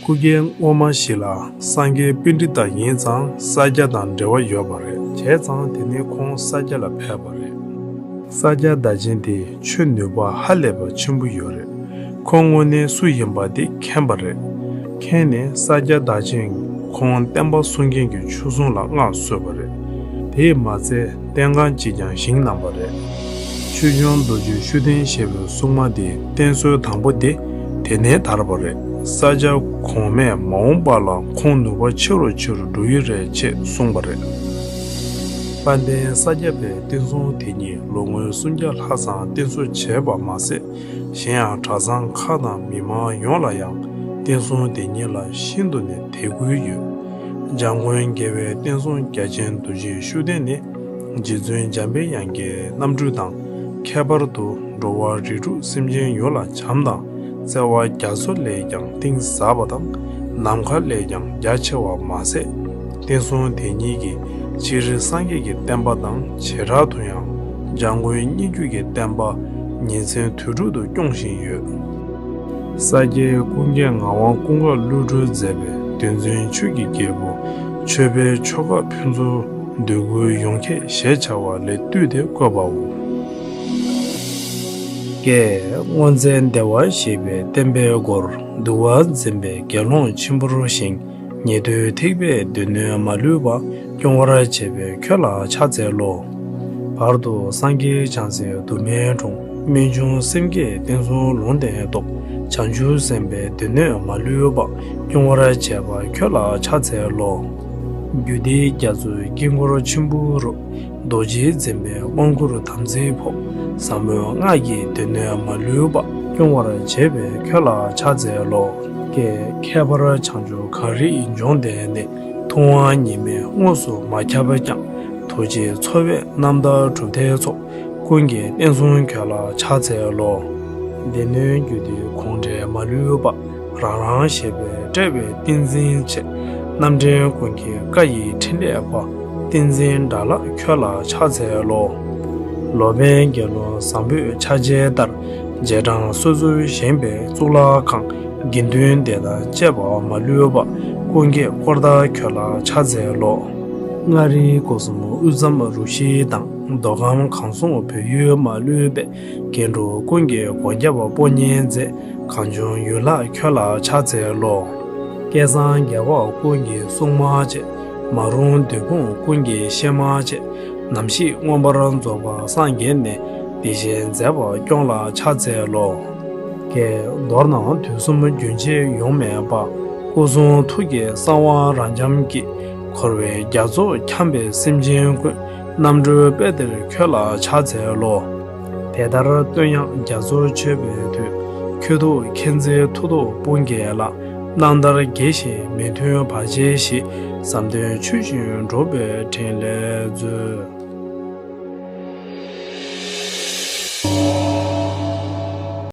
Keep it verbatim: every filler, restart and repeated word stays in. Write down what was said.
སྐུ་སྐྱེ་སྔོན་མ་ཞིག་ལ་སངས་རྒྱས་པཎྜི་ཏ་ཡིན་ཙང་ས་སྐྱ་དང་འབྲེལ་བ་ཡོད་པ་རེད། བྱས་ཙང་དེ་ནས་ཁོང་ས་སྐྱ་ལ་ཕེབས་པ་རེད། ས་སྐྱ་བདག་ཆེན་དེ་ཆོས་ནུས་པ་ཧ་ལས་པ་ཆེན་པོ་ཡོད་རེད། ཁོང་དངོས་གནས་སུ་ཡིན་པ་དེ་མཁྱེན་པ་རེད། མཁྱེན་ནས་ས་སྐྱ་བདག་ཆེན་ཁོང་བསྟན་པ་སྲུང་མཁན་གྱི་ཆོས་སྲུང་ལ་མངགས་གསོལ་བ་རེད། དེས་མ་ཚད་བསྟན་ཁང་གཅིག་ཀྱང་བཞེངས་གནང་བ་རེད། ཆོས་སྐྱོང་རྡོ་རྗེ་ཤུགས་ལྡན་ཞེས་པའི་སྲུང་མ་དེ་བསྟེན་གསོལ་དང་པོ་དེ་དེ་ནས་དར་བ་རེད། ས་སྐྱ་གོང་མས་མ་འོངས་པ་ལ་ཁོང་ནུས་པ་ཆེ་རུ་ཆེ་རུ་འགྲོ་ཡི་རེད་ཅེས་གསུངས་པ་རེད། དཔལ་ལྡན་ས་སྐྱ་པའི་བསྟན་སྲུང་དེ་ཉིད་ལོ་ངོ་སུམ་བརྒྱ་ལྷག་ཙམ་བསྟེན་གསོལ་བྱས་པ་མ་ཟད། གཞན་ཡང་གྲྭ་ཚང་ཁག་དང་མི་མང་ཡོངས་ལ་ཡང་བསྟན་སྲུང་དེ་ཉིད་ལ་ཤིན་ཏུ་ནས་དད་གུས་ཡོད། འཇམ་མགོན་རྒྱལ་བའི་བསྟན་སྲུང་རྒྱ་ཆེན་རྡོ་རྗེ་ཤུགས་ལྡན་ནི་རྗེ་བཙུན་འཇམ་པའི་དབྱངས་ཀྱི་རྣམ་སྤྲུལ་དང་། ཁྱད་པར་དུ་འགྲོ་བ་རིགས་དྲུག་སེམས་ཅན་ཡོངས་ལ་བྱམས་དང་བརྩེ་བ་རྒྱ་མཚོ་ལས་ཀྱང་གཏིང་ཟབ་པ་དང་། ནམ་མཁའ་ལས་ཀྱང་རྒྱ་ཆེ་བ་མ་ཟད། བསྟན་སྲུང་དེ་ཉིད་ཀྱིས་སྤྱིར་སངས་རྒྱས་ཀྱི་བསྟན་པ་དང་བྱེ་བྲག་ཏུ་ཡང་འཇམ་མགོན་སྙན་བརྒྱུད་ཀྱི་བསྟན་པ་ཉིན་མཚན་དུས་དྲུག་ཏུ་སྐྱོང་བཞིན་ཡོད། ས་སྐྱའི་ཀུན་མཁྱེན་ངག་དབང་ཀུན་དགའ་བློ་གྲོས་མཛད་པའི་དོན་ཚན་ཆོས་ཀྱི་རྒྱལ་པོ་ཆོས་པའི་ཆོ་ག་ཕུན་ཚོགས་འདོད་དགུའི་ཡོངས་ཁྱབ་ཞེས་བྱ་བ་ལས་བཏུས་ཏེ་བཀོད་པའོ། ཀྱེ། སྔོ་ཚལ་བདེ་བར་གཤེགས་པའི་བསྟན་པའི་སྒོར། འདུལ་བ་འཛིན་པའི་དགེ་སློང་ཆེན་པོར་བཞེངས། ཉན་ཐོས་ཐེག་པའི་སྡེ་སྣོད་མ་ལུས་པ། སྐྱོང་བར་བྱེད་པའི་ཁྱོད་ལ་ཕྱག་འཚལ་ལོ། བར་དུ་སངས་རྒྱས་བྱང་སེམས་དུ་མའི་འཁྲུངས། རྨད་བྱུང་སེམས་བསྐྱེད་བསྟན་སྲུང་ལུང་བསྟན་སྟོབས། བྱང་ཆུབ་སེམས་དཔའི་སྡེ་སྣོད་མ་ལུས་པ། སྐྱོང་བར་བྱེད་པ་ཁྱོད་ལ་ཕྱག་འཚལ་ལོ། རྒྱུད་སྡེ་རྒྱ་མཚོའི་དཀྱིལ་འཁོར་ཆེན་པོ་རུ། རྡོ་རྗེ་འཛིན་པའི་དབང་བསྐུར་དམ་ཚིག་ཕོབ། ཟབ་མོའི་སྔགས་ཀྱི་སྡེ་སྣོད་མ་ལུས་པ། སྐྱོང་བར་བྱེད་པའི་ཁྱོད་ལ་ཕྱག་འཚལ་ལོ། ཀྱེ། ཁྱད་པར་བྱང་ཆུབ་གངས་རིའི་ལྗོངས་འདི་ནས། ཐུབ་དབང་ཉི་མས་དངོས་སུ་མ་ཁྱབ་ཀྱང་། ཐུགས་རྗེའི་འཚོ་བས་རྣམ་དག་གྲུབ་མཐའི་ཚོགས། ཀུན་གྱི་བསྟན་སྲུང་ཁྱོད་ལ་ཕྱག་འཚལ་ལོ། སྡེ་སྣོད་རྒྱུད་སྡེའི་གུང་ཁྲན་མ་ལུས་པ། རང་རང་ཞེས་པའི་བཀྲ་བའི་ཏིང་འཛིན་ཆེ། རྣམ་འདྲེན་ཀུན་གྱི་བཀའ་ཡི་ཕྲིན་ལས་པ། ཏིང་འཛིན་དགྲ་ལྷ་ཁྱོད་ལ་ཕྱག་འཚལ་ལོ། ལོ་པཎ་དགེ་སློང་བཟང་པོས་ཕྱག་བྱས་ལྟར། རྗེས་འབྲང་སོ་སོར་བཞེངས་པའི་གཙུག་ལག་ཁང་། དགེ་འདུན་སྡེ་དང་བཅས་པ་མ་ལུས་པ། ཀུན་དགའི་དཀོར་བདག་ཁྱོད་ལ་ཕྱག་འཚལ་ལོ། མངའ་རིས་སྐོར་གསུམ་དབུས་གཙང་རུ་བཞི་དང་། མདོ་ཁམས་གངས་གསུམ་བོད་ཡུལ་མ་ལུས་པའི། མཁས་གྲུབ་ཀུན་གྱི་སྒོ་བརྒྱ་པ་པོ་ཉིད་མཛད། གངས་ལྗོངས་ཡུལ་ལྷ་ཁྱོད་ལ་ཕྱག་འཚལ་ལོ། སྐལ་བཟང་རྒྱལ་བ་ཀུན་གྱི་སྲུང་མ་བཅས། མ་རུངས་བདུད་དཔུང་ཀུན་གྱི་གཤེད་མ་བཅས། ནམ་ཞིག་མངོན་པར་རྫོགས་པར་སངས་རྒྱས་ནས། བདེ་གཤེགས་མཛད་པ་སྐྱོང་ལ་ཕྱག་འཚལ་ལོ། ཀྱེ། མདོར་ན་དུས་གསུམ་རྒྱུན་ཆད་ཡོང་མེད་པ། སྐུ་གསུང་ཐུགས་ཀྱི་གསང་བ་རབ་འབྱམས་ཀྱིས། འཁོར་བའི་རྒྱ་མཚོ་འཁྱམས་པའི་སེམས་ཅན་ཀུན། རྣམ་གྲོལ་དཔལ་དེར་ཁྱོད་ལ་ཕྱག་འཚལ་ལོ། དེ་ལྟར་བསྟོད་དབྱངས་རྒྱ་མཚོར་མཆོད་པའི་མཐུས། ཁྱོད་ཐུགས་མཁྱེན་བརྩེ་མཐུ་སྟོབས་དཔུང་གིས་བརླག། རྣམ་ཐར་རྒྱས་ཤིང་མི་མཐུན་བར་ཆད་ཞི། བསམ་དོན་ཆོས་བཞིན་འགྲུབ་པའི་ཕྲིན་ལས་མཛོད།